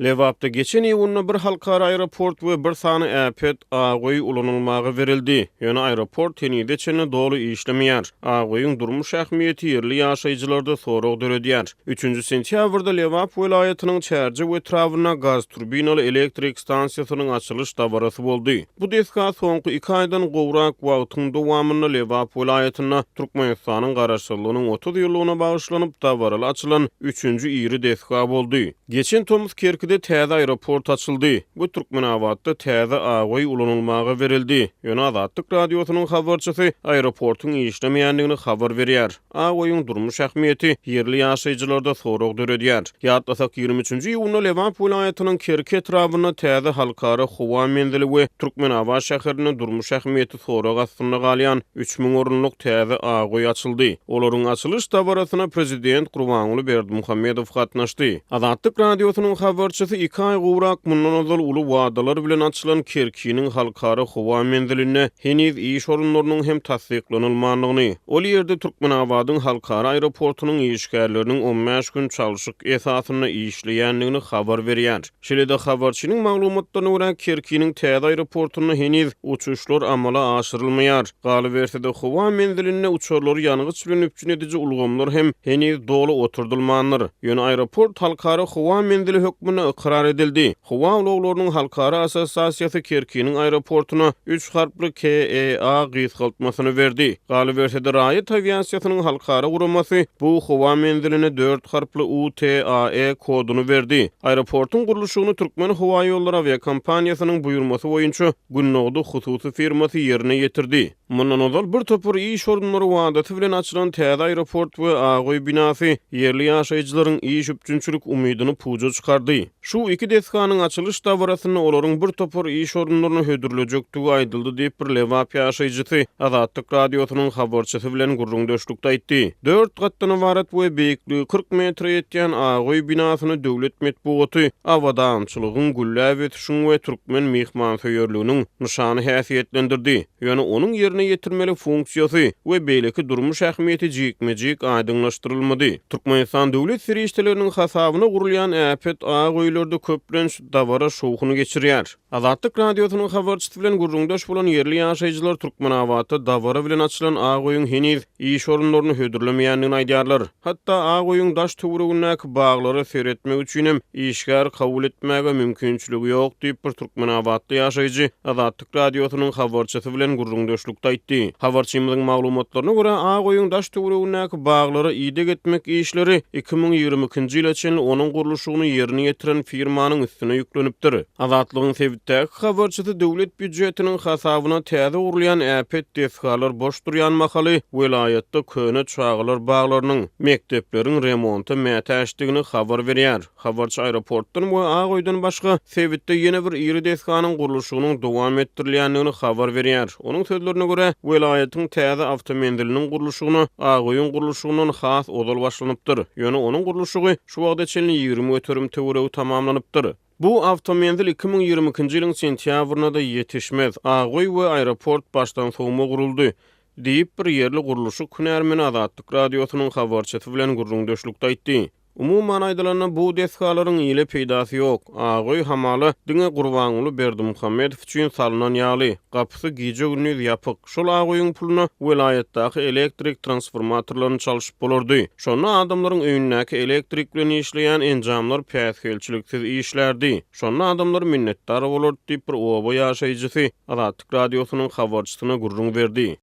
Lebapda geçen iýunda bir halkara aeroport we bir sany äpet Ak öý ulanylmaga berildi. Ýöne aeroport henize çenli doly işlemeýär. Ak öýüň durmuş ähmiýeti ýerli ýaşaýjylarda sorag döredýär. Üçünji sentýabrda Lebap welaýatynyň Çärjew etrabynda gazturbinaly elektrik stansiýasynyň açylyş dabarasy boldy. Bu desga soňky iki aýdan gowrak wagtyň dowamynda Lebap welaýatynda Türkmenistanyň Garaşsyzlygynyň 30 ýyllygyna bagyşlanyp dabaraly açylan üçünji iri desga boldy. Geçen tomus Kerkide täze aeroport açyldy we Türkmenabatda täze Ak öý ulanylmaga berildi. Ýöne Azatlyk Radiosynyň habarçysy aeroportyň işlemeýändigini habar berýär. Ak öýüň durmuş ähmiýeti ýerli ýaşaýjylarda sorag döredýär. Ýatlasak, 23-nji iýunda Lebap welaýatynyň Kerki etrabynda täze halkara howa menzili we Türkmenabat şäherinde durmuş ähmiýeti sorag astynda galýan 3000 orunlyk täze Ak öý açyldy. Olaryň açylyş dabarasyna prezident Gurbanguly Berdimuhamedow gatnaşdy. Azatlyk Radiosynyň habarçysy iki aý gowrak mundan ozal uly wadalar bilen açylan Kerkiniň halkara howa menzilinde heniz iş orunlarynyň hem tassyklanylmandygyny, ol ýerde Türkmenabadyň halkara aeroportunyň işgärleriniň on bäş gün çalşyk esasynda işleýändigini habar berýär. Şeýle-de, habarçynyň maglumatlaryna görä, Kerkiniň täze aeroportunda heniz uçuşlar amala aşyrylmaýar. Galyberse-de, howa menzilinde uçarlary ýangyç bilen üpjün ediji ulgamlar hem heniz doly oturdylmandyr. Ýöne aeroport halkara howa menzili hökmünde ykrar edildi. Howa ulaglarynyň halkara assosiasiýasy Kerkiniň aeroportuna üç harply KEA gysgaltmasyny berdi. Galyberse-de, raýat awiasiýasynyň halkara guramasy bu howa menziline dört harply UTAE koduny berdi. Aeroportuň gurluşygyny Türkmenhowaýollary awiakompaniýasynyň buýurmasy boýunça Gündogdy hususy firmasy ýerine ýetirdi. Mundan ozal bir topar iş orunlary wadasy bilen açylan täze aeroport we Ak öý binasy ýerli ýaşaýjylaryň iş üpjünçilik umydyny puja çykardy. Şu iki desganyň açylyş dabarasynda olaryň bir topar iş orunlaryny hödürlejekdigi aýdyldy diýip, bir lebap ýaşaýjysy Azatlyk Radiosynyň habarçysy bilen gürrüňdeşlikde aýtdy. Dört gatdan ybarat we beýikligi 40 metre ýetýän Ak öý binasyny döwlet metbugaty abadançylygyň, gülläp ösüşiň we türkmen myhmansöýerliginiň nyşany häsiýetlendirdi. Ýöne onuň ýerine ýetirmeli funksiýasy we beýleki durmuş ähmiýeti jikme-jik aýdyňlaşdyrylmady. Türkmenistan döwlet serişdeleriniň hasabyna gurulýan äpet ak öýlerde köplenç dabara şowhun geçirýär. Azatlyk Radiosynyň habarçysy bilen gürrüňdeş bolan ýerli ýaşaýjylar Türkmenabatda dabara bilen açylan ak öýüň heniz iş orunlaryny hödürlemeýändigini aýdýarlar. Hatda ak öýüň daş-töweregindäki baglara seretmek üçinem işgär kabul etmäge mümkinçiligi ýok diýip, bir türkmenabatly ýaşaýjy Azatlyk Radiosynyň habarçysy bilen gürrüňdeşlikde aýtdy. Habarçymyzyň maglumatlaryna görä, ak öýüň daş-töweregindäki baglara ideg etmek işleri 2022-nji ýyla çenli onuň gurluşygyny ýerine ýetiren firmanyň üstüne ýüklenipdir. Azatlygyň sebitdäki habarçysy döwlet býujetiniň hasabyna täze gurulýan äpet desgalar boş durýan mahaly, welaýatda köne çagalar baglarynyň, mekdepleriň remonta mätäçdigini habar berýär. Habarçy aeroportdan we Ak öýden başga, sebitde ýene bir iri desganyň gurluşygynyň dowam etdirilýändigini habar berýär. Onuň sözlerine görä, welaýatyň täze awtomenziliniň gurluşygyna Ak öýüň gurluşygyndan has ozal başlanypdyr. Ýöne onuň gurluşygy şu wagta çenli 20% töweregi tamamlanypdyr. Bu awtomenzil 2022-nji ýylyň sentýabrynada ýetişmez. Ak öý we aeroport başdansowma guruldy, diýip, bir ýerli gurluşyk hünärmeni Azatlyk Radiosynyň habarçysy bilen gürrüňdeşlikde aýtdy. Umuman aýdylanda, bu desgalaryň ile peýdasy ýok. Ak öý hamala diňe Gurbanguly Berdimuhamedow üçin salnan ýaly, gapysy gije-gündiz ýapyk. Şol ak öýüň puluna welaýatdaky elektrik transformatorlaryny çalşyp bolardy. Şonda adamlaryň öýündäki elektrik bilen işleýän enjamlar päsgelçiliksiz işlärdi. Şonda adamlar minnetdar bolardy diýip, bir oba ýaşaýjysy Azatlyk Radiosynyň habarçysyna gürrüň berdi.